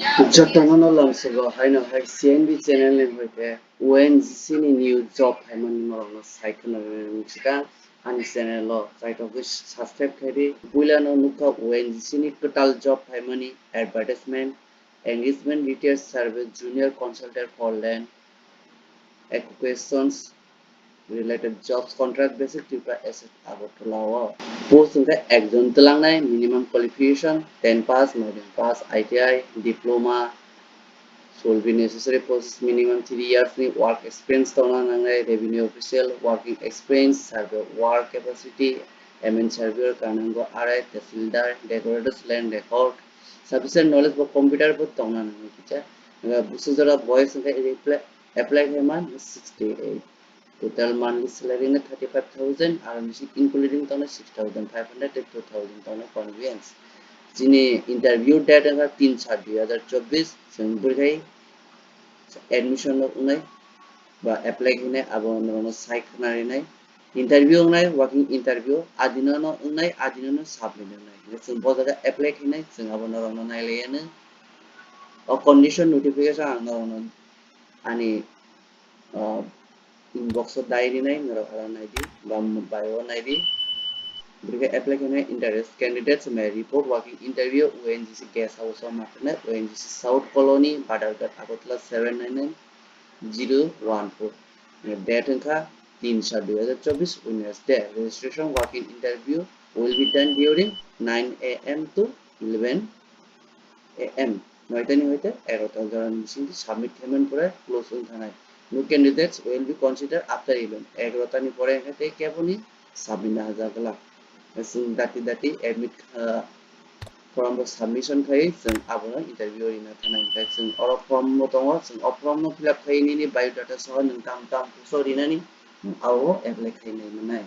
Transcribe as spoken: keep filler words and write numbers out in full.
Jotono no lamsogo haino hai C N B channel ni hoite O N G C ni new job phaimani norokno sai khwna rwna nung swkang ani channel o chaitokgwi subscribe khaidi. Puilano nukha O N G C ni kwtal job phaimani advertisement, engagement details survey, junior consultant for land acquisitions, related jobs, contract basic, Tripura S S Agartala o. Post wngkha ekjon twlangnai, minimum qualification ten pass, modern pass, I T I, diploma, should be necessary post minimum three years ni work experience tongna nangnai, revenue official, working experience, survey work capacity, M N surveyor, kanungo R I, tahsildar, decorators, land record, sufficient knowledge bo computer bo tongna nangnai kisa. Busu jora boys wngkha apply khe man sixty eight. Total monthly salary no thirty five thousand, aro bisi including tongna six thousand five hundred tei two thousand tongna conveyance. Chini interview date wngkha tin sat dui hazar chobbish, chwng bwrwi khai admission no wngnai ba apply khainai abo norokno sai khwna rinai. Interview wngnai, walking interview adino no wngnai, adino no submit wngnai. Chwng bo jaga apply khainai, chwng abo norokno nailaiya no. O condition notification ang norokno ani, ah, inbox o dai rinai, norok aro naidi, ba bio naidi. Bwrwi khe apply khainai, interest candidates may report walking interview O N G C guest house o mathwnai, O N G C South Colony, Badharghat, Agartala seven nine nine zero one four. Date wngkha tin sat dui hazar chobbish, Wednesday. Registration walking interview will be done during nine A M to eleven A M, noitani hoite egarota jorani bisingtwi submit khaimani pore close wng thanai. No candidates will be considered after eleven. Egarotani pore hwnkhe tei keboni submit nahajak glak. Chwng dati dati admit, ah, form bo submission khai chwng abono interview rina thanai. Hwnkhe chwng oro form bo tongo, chwng o form no fill up khai nini biodata soho nwng tam tam kuso rinani, abo apply khainai mannai.